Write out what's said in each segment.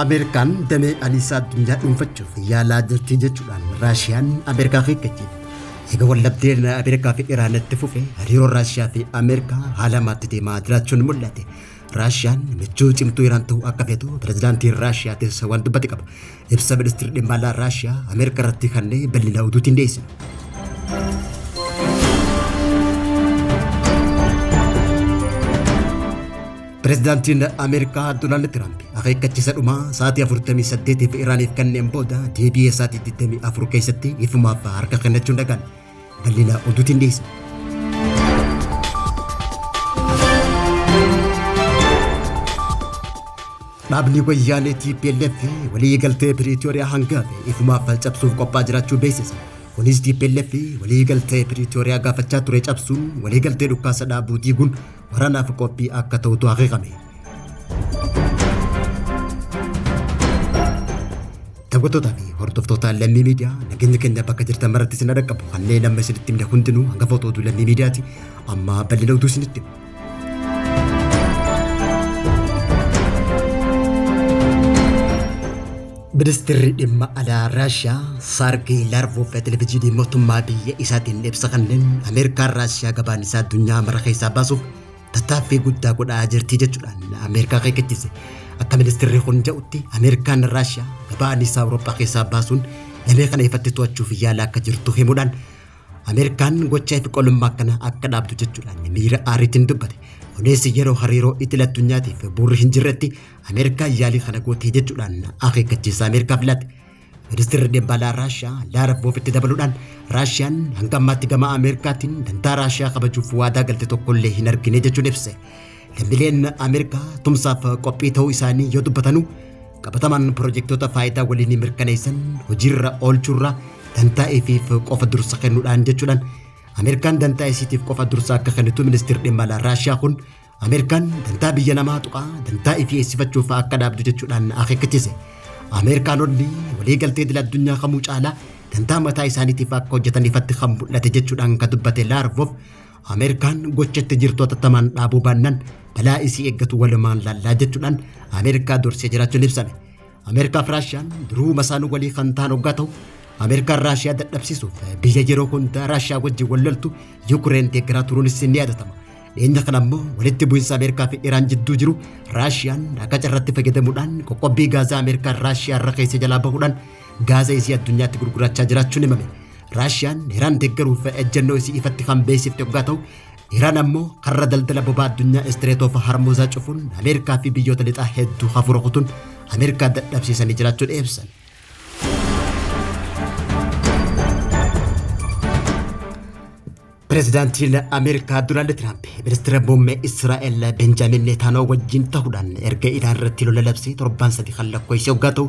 Ameerikaan damee aniisaa addunyaa dhuunfachuuf yaalaa jirti jechuudhaan Raashiyaan Ameerikaa akeekkachiifte. Eega waldhabdeen Ameerikaa fi Iraan itti fufe hariiroon Raashiyaa fi Ameerikaa haala hamaatti deemaa jiraachuun mul'ate. Raashiyaan michuu cimtuu Iraan ta'uu akka feetu pirezidaantiin Raashiyaatis waan dubbate qaba. Ibsa ministeerri dhimma alaa Raashiyaa Ameerikaa irratti kennee bal'ina oduutiin dhiyeessina. Pirezidaantiin Ameerikaa Doonaald Tiraamp akeekkachiisa dhumaa sa'aatii 48f Iraaniif kenneen booda deebi'ee sa'aatii 24 keessatti ifumaaf harka kennachuun dhagaan bal'ina oduutiin dhiyeessina. Dhaabni wayyaanee TPLF walii galtee Piriitooriyaa hanga hafe ifumaaf cabsuuf qophaa'aa jiraachuu beeksise. Kunis TPLF walii galtee Piriitooriyaa gaafachaa ture cabsuun walii galtee dhukkaasa dhaabuu diiguun waraanaaf qophii akka ta'utu akeekame. Daawwattootaa fi hordoftoota Lammii Miidiyaa nageenya keenya bakka jirtan maratti isin dhaqqabu kanneen amma isinitti himne hundinuu hangafoota oduu Lammii Miidiyaati. Amma bal'ina oduu isinitti hima. Ministeerri dhimma alaa Raashiyaa Saargee Laarvoov televezyiinii mootummaa biyya isaatiin ibsa kanneen Ameerikaan Raashiyaa gabaan isaa addunyaa mara keessaa baasuuf tattaaffii guddaa godhaa jirti jechuudhaan Ameerikaa akeekkachiise. Akka ministeerri kun jedhutti Ameerikaan Raashiyaa gabaan isaa Awurooppaa keessaa baasuun damee kana ifatti to'achuuf yaala akka jirtu himuudhaan Ameerikaan gocha ifi qolummaa akkana akka dhaabdu jechuudhaan miira aariitiin dubbate. Kunis yeroo hariiroo idil addunyaatiif bu'uurri hin jirretti Ameerikaan yaalii kana gootee jechuudhaan akeekkachiisa Ameerikaaf laate. Ministeerri dhimma alaa Raashiyaa Laarvoof itti dabaluudhaan Raashiyaan hanga ammaatti gama Ameerikaatiin dantaa Raashiyaa kabajuuf waadaa galte tokkollee hin argine jechuun ibse. Lammiileen Ameerikaa tumsaaf qophii ta'uu isaanii yoo dubbatanu qabatamaan pirojektoota faayidaa waliin mirkaneessan hojiirra oolchuurra dantaa ifiif qofa dursa kennuudhaan jechuudhaan Ameerikaan dantaa isiitiif qofa dursa akka kennitu ministeerri dhimma alaa Raashiyaa kun Ameerikaan dantaa biyya namaa tuqaa dantaa ifii eessifachuuf akka dhaabdu jechuudhaan akeekkachiise. Ameerikaanonni waliigaltee idil addunyaa kamuu caalaa dantaa mataa isaaniitiif akka hojjetan ifatti kan mul'ate jechuudhaan kan dubbate Laarvoof Ameerikaan gocha itti jirtu hatattamaan dhaabuu baannaan balaa isii eeggatu walumaan laallaa jechuudhaan Ameerikaa dursee jiraachuun ibsame. Ameerikaa fi Raashiyaan duruu masaanuu walii kan ta'an hoggaa ta'u Ameerikaan Raashiyaa dadhabsiisuuf biyya yeroo hundaa Raashiyaa wajjin wal loltu Yukureen deeggaraa turuunis ni yaadatama. Dhiyeenya kana ammoo walitti bu'insa Ameerikaa fi Iraan jidduu jiru Raashiyaan akka carratti fayyadamuudhaan qoqqobbii gaazaa Ameerikaan Raashiyaa irra keessa jalaa bahuudhaan gaaza isii addunyaatti gurgurachaa jiraachuun himame. Raashiyaan Iraan deeggaruuf ejjennoo isii ifatti kan beeksifte hoggaa ta'u Iraan ammoo karra daldala boba'aa addunyaa Istreet of Harmuuzaa cufuun Ameerikaa fi biyyoota lixaa hedduu hafuura kutuun Ameerikaa dadhabsiisanii jiraachuun ibsan. Pireezidaantiin Ameerikaa Doonaald Tiraamp ministeera muummee Israa'el Benjaamin Neetaanoo wajjin ta'uudhaan erga Iraan irratti lola labsee torbaan sadii kan lakkoofse hoggaa ta'u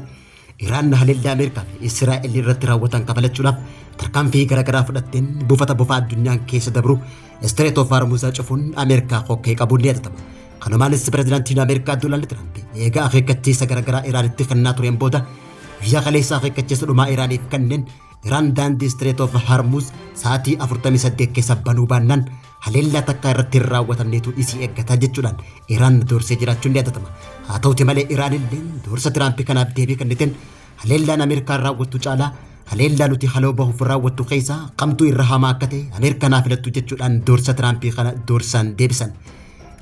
Iraan haleellaa Ameerikaa fi Israa'el irratti raawwatan kafalachuudhaaf tarkaanfii garaagaraa fudhatteen buufata bofaa addunyaan keessa dabru Strait of Hormuz cufuun Ameerikaa kokkee qabuun ni yaadatama. Kanumaanis pireezidaantiin Ameerikaa Doonaald Tiraamp eega akeekkachiisa garaagaraa Iraanitti kennaa tureen booda guyyaa kaleessa akeekkachiisa dhumaa Iraaniif kenneen Iraan daandii Strait of Hormuz sa'aatii 48 keessa banuu baannaan haleellaa takkaa irratti hin raawwatamneetu isii eeggata jechuudhaan Iraan doorsee jiraachuun ni yaadatama. Haa ta'uti malee Iraan illee doorsa Tiraamp kanaaf deebii kenniteen haleellaan Ameerikaan raawwattu caalaa haleellaa nuti haloo bahuuf raawwattu keessaa kamtu irra hamaa akka ta'e Ameerikaan haa filattu jechuudhaan doorsa Tiraamp kana doorsaan deebisan.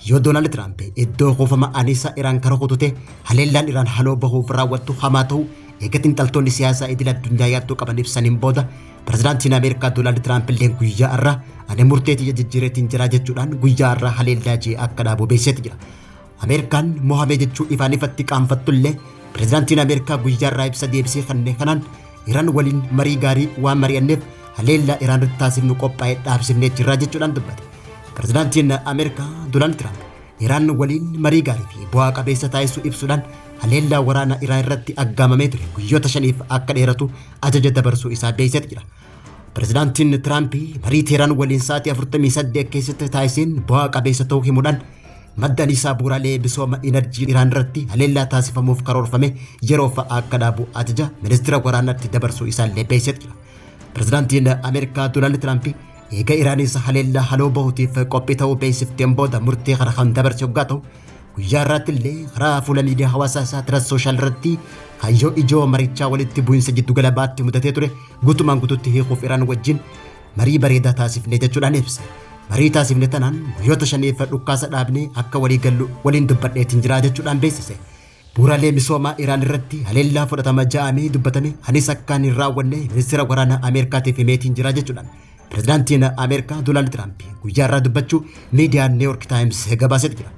Yoo Doonaald Tiraamp iddoo kuufama aniisaa Iraan kara kutute haleellaan Iraan haloo bahuuf raawwattu hamaa ta'uu eega xiinxaltoonni siyaasaa idil addunyaa yaaddoo qaban ibsaniin booda pirezidaantiin Ameerikaa Doonaald Tiraamp illee guyyaa har'aa ani murtee tiyya jijjiireetiin jira jechuudhaan guyyaa har'aa haleellaa jee akka dhaabu beeksiseeti jira. Ameerikaan mohamee jechuu ifaan ifatti qaanfattu illee pirezidaantiin Ameerikaa guyyaa har'aa ibsa deebisee kenne kanaan Iraan waliin marii gaarii waan mari'anneef haleellaa Iraan irratti taasifnu qophaa'ee dhaabsifnee jirra jechuudhaan dubbate. Pirezidaantiin Ameerikaa Doonaald Tiraamp Iraan waliin marii gaarii fi bu'aa qabeessa taasisuu ibsuudhaan haleellaa waraana Iraan irratti aggaamamee ture guyyoota shaniif akka dheeratu ajaja dabarsuu isaa beeksiseeti jira. Pirezidaantiin Tiraamp marii Teeraan waliin sa'aatii 48 keessatti taasiseen bu'aa qabeessa ta'uu himuudhaan madda anniisaa bu'uuraalee misooma inarjii Iraan irratti haleellaa taasifamuuf karoorfame yeroof akka dhaabu ajaja ministeera waraanaatti dabarsuu isaallee beeksiseeti jira. Pirezidaantiin Ameerikaa Doonaald Tiraamp eega Iraanis haleellaa haloo bahuutiif qophii ta'uu beeksifteen booda murtee kana kan dabarse hoggaa ta'u Guyyaa har'aatti illee karaa fuula miidiyaa hawaasaa isaa Truth Social irratti kaayyoo ijoo marichaa walitti bu'insa jiddugala baatti mudatee ture guutumaan guututti hiikuuf Iraan wajjin marii bareedaa taasifne jechuudhaan ibse. Marii taasifne tanaan guyyoota shaniif dhukkaasa dhaabnee akka walii gallu waliin dubbadheetiin jira jechuudhaan beeksise. Bu'uuraalee misoomaa Iraan irratti haleellaa fudhatama ja'amee dubbatame anis akkaan hin raawwanne ministeera waraanaa Ameerikaatiif himeetiin jira jechuudhaan pirezidaantiin Ameerikaa Doonaald Tiraamp guyyaa irraa dubbachuu miidiyaan New York Times gabaasetu jira.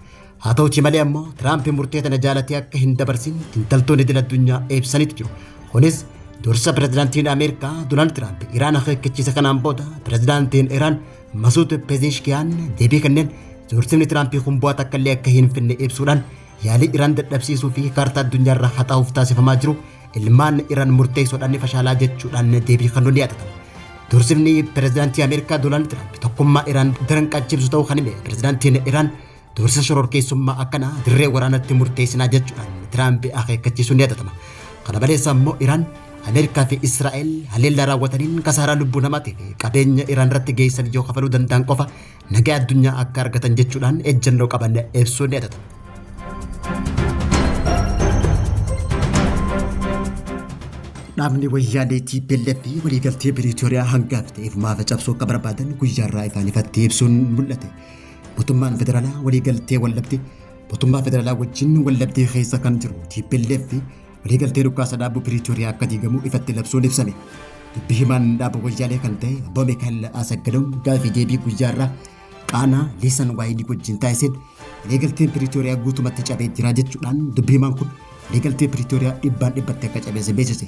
Haa ta'uti malee ammoo Tiraamp murtee tana jaalatee akka hin dabarsin xiinxaltoonni idil addunyaa ibsaniitu jiru. Kunis dursa pirezidaantiin Ameerikaa Doonaald Tiraamp Iraan akeekkachiisa kanaan booda pirezidaantiin Iraan Masuud Pezeshkiyaan deebii kanneen doorsifni Tiraamp kun bu'aa takka illee akka hin finne ibsuudhaan yaalii Iraan dadhabsiisuu fi kaartaa addunyaarraa haxaa'uuf taasifamaa jiru ilmaan Iraan murteessoodhaan ni fashaalaa jechuudhaan deebii kennuun ni yaadatama. Doorsifni pirezidaantii Ameerikaa Doonaald Tiraamp tokkummaa Iraan daran qaccibsu ta'uu kan hime pirezidaantiin Iraan doorsisa shororkeessummaa akkanaa dirree waraanatti murteessinaa jechuudhaan Tiraamp akeekkachiisuun ni yaadatama. Kana malees ammoo Iraan Ameerikaa fi Israa'el haleellaa raawwataniin kasaaraa lubbuu namaatii fi qabeenya Iraan irratti geessan yoo kafaluu danda'an qofa nagaa addunyaa akka argatan jechuudhaan ejjennoo qaban ibsuun ni yaadatama. Dhaabni wayyaanee TPLF waliigaltee Piriitooriyaa hangaaf ta'eef maafa cabsuu akka barbaadan guyyaarraa ifaan ifatti ibsuun mul'ate. Mootummaan federaalaa waliigaltee wallabdee mootummaa federaalaa wajjin wallabdee keessa kan jiru TPLF waliigaltee dhukaasa dhaabuu Piriitooriyaa akka diigamu ifatti labsuun ibsame. Dubbi himaan dhaaba wayyaanee kan ta'e Obbo Mikaa'el Asaggadoom gaaffii deebii guyyaarraa Qaanaa Liisan Waayilii wajjin taasiseen waliigalteen Piriitooriyaa guutumatti cabee jira jechuudhaan dubbi himaan kun waliigaltee Piriitooriyaa dhibbaan dhibbatti akka cabeesse beeksise.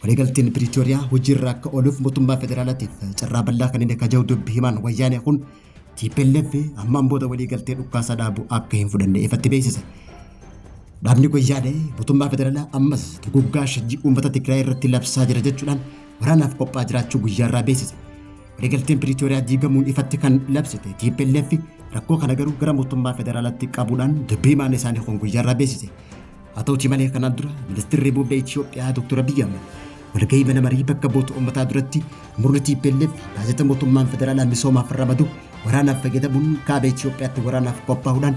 Waliigalteen Piriitooriyaa hojiirra akka ooluuf mootummaa federaalaatiif carraa bal'aa kan inni kajaa'u dubbi himaan wayyaanee kun TPLF ammaan booda waliigaltee dhukaasa dhaabu akka hin fudhanne ifatti beeksise. Dhaabni wayyaanee mootummaa federaalaa ammas duguggaa sanyii uummata Tigraay irratti labsaa jira jechuudhaan waraanaaf qophaa'aa jiraachuu guyyaarraa beeksise. Waliigalteen Piriitooriyaa diigamuun ifatti kan labsite TPLF rakkoo kana garuu gara mootummaa federaalaatti qabuudhaan dubbii himaan isaanii kun guyyaarraa beeksise. Haa ta'uti malee kanaan dura ministeerri muummee Itoophiyaa Dr. Abiyyi Ahmad walgahii mana marii bakka bu'oota uummataa duratti murni TPLF baajata mootummaan federaalaa misoomaaf ramadu waraanaaf fayyadamuun kaaba Itoophiyaatti waraanaaf qophaa'uudhaan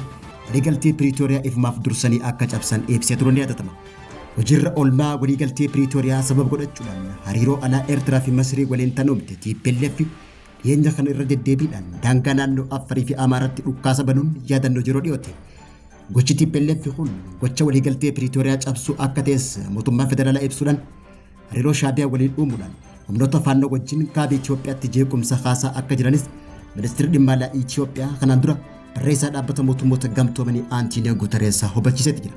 waliigaltee Piriitooriyaa ifumaaf dursanii akka cabsan ibsee turuun ni yaadatama. Hojiirra oolmaa waliigaltee Piriitooriyaa sababa godhachuudhaan hariiroo alaa Eertiraa fi Masrii waliin tan uumte TPLF dhiyeenya kana irra deddeebiidhaan daangaa naannoo Affarii fi Amaaraatti dhukkaasa banuun yaadannoo yeroo dhiyoote. Gochi TPLF kun gocha waliigaltee Piriitooriyaa cabsuu akka ta'es mootummaa federaalaa ibsuudhaan hariiroo Shaabiyaa waliin uumuudhaan humnoota faannoo wajjin kaaba Itoophiyaatti jeequmsa kaasaa akka jiranis ministeerri dhimma alaa Itoophiyaa kanaan dura barreessaa dhaabbata mootummoota gamtoomanii Antooniyoo Guuterees hubachiiseeti jira.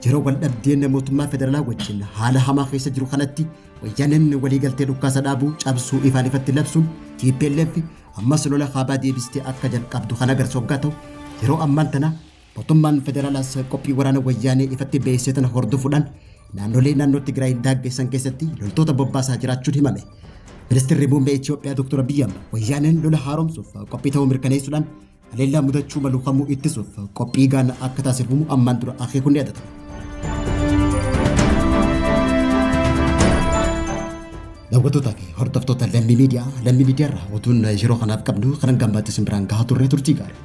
Yeroo wal dhabdeen mootummaa federaalaa wajjin haala hamaa keessa jiru kanatti wayyaaneen waliigaltee dhukkaasa dhaabuu cabsuu ifaan ifatti labsuun TPLF ammas lola kaabaa deebistee akka jalqabdu kan agarsiisu hoggaa ta'u yeroo ammaan tana mootummaan federaalaas qophii waraana wayyaanee ifatti beeksisee tana hordofuudhaan naannolee naannoo Tigraay daaggeessan keessatti loltoota bobbaasaa jiraachuun himame. Ministeerri muummee Itoophiyaa Dr. Abiyyi Ahmad wayyaaneen lola haaromsuuf qophii ta'uu mirkaneessuudhaan haleellaa mudachuu malu kamuu ittisuuf qophii gaana akka taasifamu ammaan dura akeekuun ni yaadatama. Daawwattootaa fi hordoftoota Lammii Miidiyaa, Lammii Miidiyaa irraa oduun yeroo kanaaf qabnu kanan gammaatti isin biraan gahaa turre turtii gaarii.